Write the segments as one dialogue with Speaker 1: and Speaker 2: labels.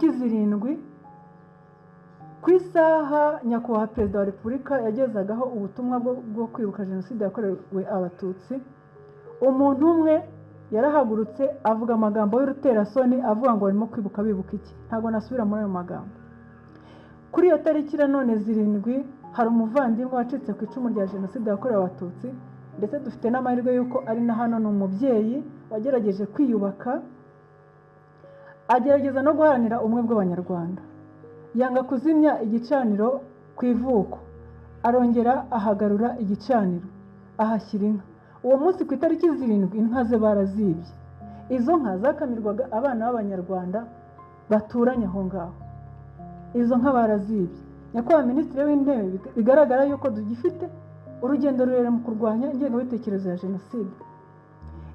Speaker 1: Itariki 7, ku isaha Nyakubahwa Perezida wa Repubulika yagezagaho ubutumwa bwo kwibuka Jenoside yakorewe Abatutsi, umuntu umwe yarahagurutse avuga amagambo y'uruterasoni, avuga ngo barimo kwibuka bibuka iki? Ntabwo nasubira muri ayo magambo. Kuri iyo tariki nanone 7, hari umuvandimwe wacitse ku icumu rya Jenoside yakorewe Abatutsi, ndetse dufite n'amahirwe y'uko ari na hano. Ni umubyeyi wagerageje kwiyubaka, agerageza no guharanira ubumwe bw'Abanyarwanda, yanga kuzimya igicaniro ku ivuko, arongera ahagarura igicaniro, ahashyira inka. Uwo munsi ku itariki 7, inka ze barazibye. Izo nka zakamirwaga abana b'Abanyarwanda baturanye aho ngaho, izo nka barazibye. Nyakubahwa Minisitiri w'Intebe, bigaragara yuko tugifite urugendo rurerure mu kurwanya ingengabitekerezo ya jenoside.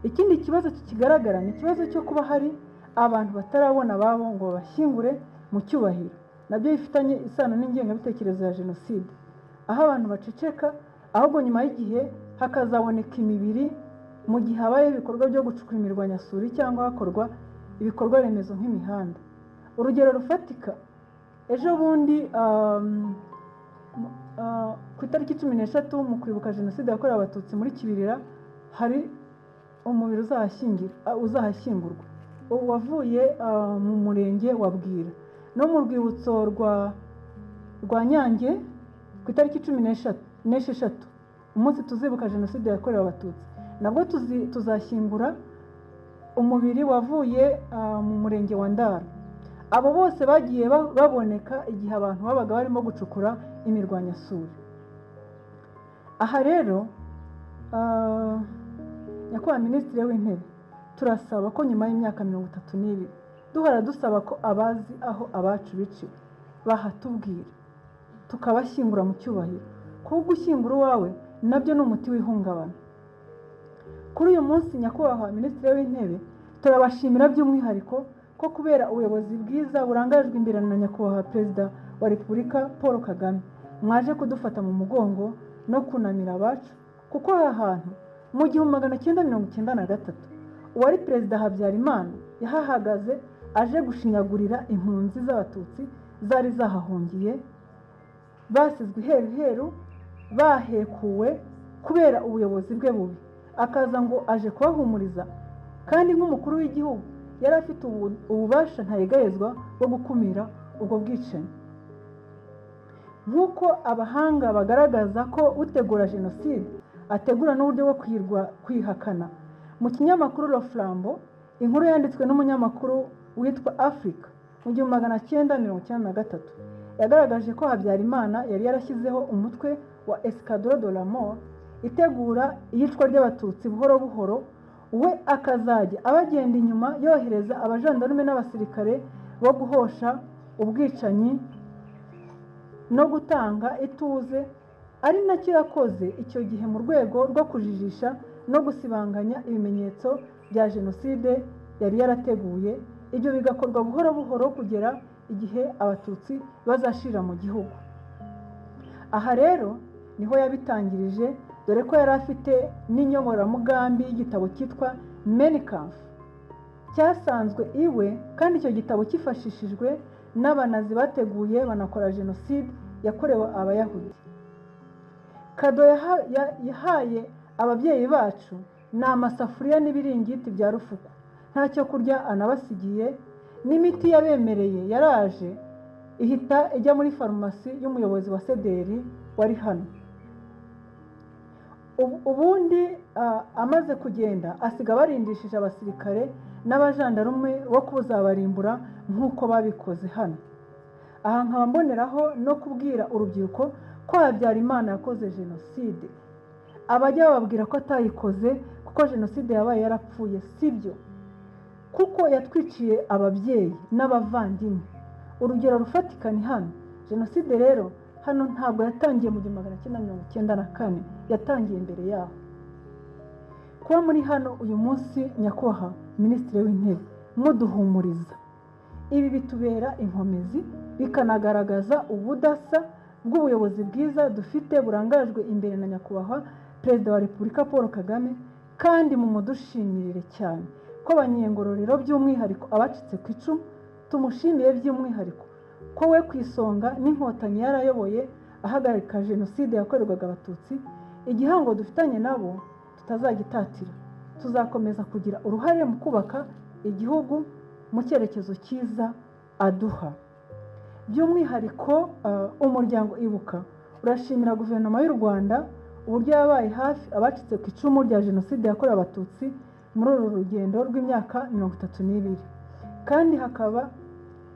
Speaker 1: Ikindi kibazo kikigaragara ni ikibazo cyo kuba hari abantu batarabona ababo ngo babashyingure mu cyubahiro, nabyo bifitanye isano n'ingengabitekerezo ya jenoside, aho abantu baceceka, ahubwo nyuma y'igihe hakazaboneka imibiri mu gihe habayeho ibikorwa byo gucukura imirwanyasuri cyangwa hakorwa ibikorwa remezo nk'imihanda. Urugero rufatika, ejo bundi ku itariki 13, mu kwibuka Jenoside yakorewe Abatutsi, muri Kibirira hari umubiri uzahashyingurwa wavuye mu murenge wa Bwira, no mu rwibutso rwa Nyange ku itariki 16, umunsi tuzibuka Jenoside yakorewe Abatutsi, nabwo tuzashyingura umubiri wavuye mu murenge wa Ndaro. Abo bose bagiye baboneka igihe abantu babaga barimo gucukura imirwanyasuri. Aha rero, Nyakubahwa Minisitiri w'Intebe, turasaba ko nyuma y'imyaka 32 duhora dusaba ko abazi aho abacu biciwe bahatubwira, tukabashyingura mu cyubahiro, kuko gushyingura uwawe nabyo ni umuti w'ihungabana. Kuri uyu munsi, Nyakubahwa Minisitiri w'Intebe, turabashimira by'umwihariko ko kubera ubuyobozi bwiza burangajwe imbere na Nyakubahwa Perezida wa Repubulika Paul Kagame, mwaje kudufata mu mugongo no kunamira abacu, kuko aha hantu mu 1993 uwari Perezida Habyarimana yahahagaze aje gushinyagurira impunzi z'Abatutsi zari zahahungiye, basizwe iheruheru, bahekuwe kubera ubuyobozi bwe bubi, akaza ngo aje kubahumuriza, kandi nk'umukuru w'igihugu yari afite ububasha ntayegayezwa bwo gukumira ubwo bwicanyi. Nk'uko abahanga bagaragaza ko utegura jenoside ategura n'uburyo bwo kwihakana, mu kinyamakuru Le Flambeau, inkuru yanditswe n'umunyamakuru witwa Africa mu 1993, yagaragaje ko Habyarimana yari yarashyizeho umutwe wa Escadron de la Mort itegura iyicwa ry'Abatutsi buhoro buhoro, we akazajya abagenda inyuma yohereza abajandarume n'abasirikare bo guhosha ubwicanyi no gutanga ituze, ari nacyo yakoze icyo gihe mu rwego rwo kujijisha no gusibanganya ibimenyetso bya jenoside yari yarateguye. Ibyo bigakorwa buhoro buhoro kugera igihe Abatutsi bazashirira mu gihugu. Aha rero niho yabitangirije, dore ko yari afite n'inyoboramugambi y'igitabo cyitwa Mein Kampf cyasanzwe iwe, kandi icyo gitabo cyifashishijwe n'Abanazi bateguye banakora Jenoside yakorewe Abayahudi. Kado yahaye ababyeyi bacu ni amasafuriya n'ibiringiti bya rufuku, ntacyo kurya anabasigiye, n'imiti yabemereye yaraje ihita ijya muri farumasi y'umuyobozi wa CDR wari hano. Ubundi amaze kugenda asiga barindishije abasirikare n'abajandarume bo kuzabarimbura nk'uko babikoze hano. Aha nkaba mboneraho no kubwira urubyiruko ko Habyarimana yakoze jenoside. Abajya bababwira ko atayikoze kuko jenoside yabaye yarapfuye, sibyo, kuko yatwiciye ababyeyi n'abavandimwe. Urugero rufatika ni hano. Jenoside rero hano ntabwo yatangiye mu 1994, yatangiye mbere yaho. Kuba muri hano uyu munsi, Nyakubahwa Minisitiri w'Intebe, muduhumuriza, ibi bitubera inkomezi, bikanagaragaza ubudasa bw'ubuyobozi bwiza dufite burangajwe imbere na Nyakubahwa Perezida wa Repubulika Paul Kagame. Kandi mumudushimirire cyane ko Abanyengororero, by'umwihariko abacitse ku icumu. Tumushimire by'umwihariko ko we ku isonga n'Inkotanyi yarayoboye ahagarika jenoside yakorerwaga Abatutsi. Igihango dufitanye nabo tutazagitatira, tuzakomeza kugira uruhare mu kubaka igihugu mu cyerekezo cyiza aduha. By'umwihariko umuryango Ibuka urashimira Guverinoma y'u Rwanda uburyo yabaye hafi abacitse ku icumu rya jenoside yakorewe Abatutsi muri uru rugendo rw'imyaka 32,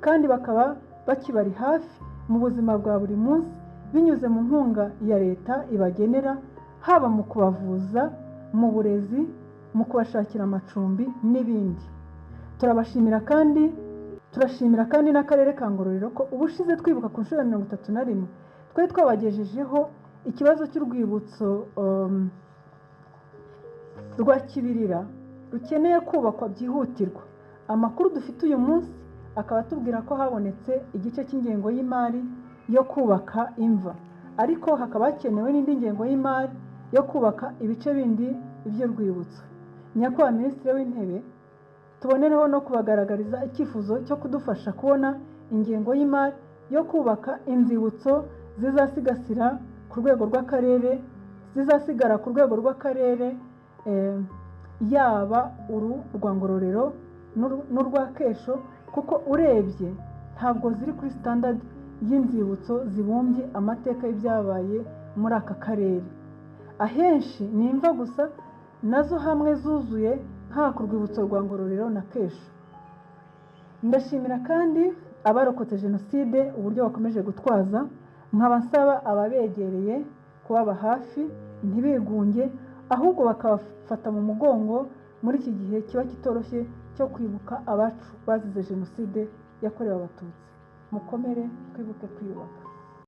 Speaker 1: kandi bakaba bakibari hafi mu buzima bwa buri munsi binyuze mu nkunga ya leta ibagenera, haba mu kubavuza, mu burezi, mu kubashakira amacumbi n'ibindi. Turabashimira kandi turashimira kandi n'Akarere ka Ngororero ko ubushize twibuka ku nshuro ya 31 twari twabagejejeho ikibazo cy'urwibutso rwa Kibirira rukeneye kubakwa byihutirwa. Amakuru dufite uyu munsi akaba atubwira ko habonetse igice cy'ingengo y'imari yo kubaka imva, ariko hakaba hakenewe n'indi ngengo y'imari yo kubaka ibice bindi by'urwibutso. Nyakubahwa Minisitiri w'Intebe, tubonereho no kubagaragariza icyifuzo cyo kudufasha kubona ingengo y'imari yo kubaka inzibutso zizasigasira ku rwego rw'akarere, zizasigara ku rwego rw'akarere, yaba uru rwa Ngororero n'urwa Kesho, kuko urebye ntabwo ziri kuri standard y'inzibutso zibumbye amateka y'ibyabaye muri aka karere. Ahenshi ni imva gusa, nazo hamwe zuzuye nka ku rwibutso rwa Ngororero na Kesho. Ndashimira kandi abarokotse jenoside uburyo bakomeje gutwaza, nkaba nsaba ababegereye kubaba hafi ntibigunge, ahubwo bakabafata mu mugongo muri iki gihe kiba kitoroshye cyo kwibuka abacu bazize jenoside yakorewe Abatutsi. Mukomere, twibuke twiyubaka.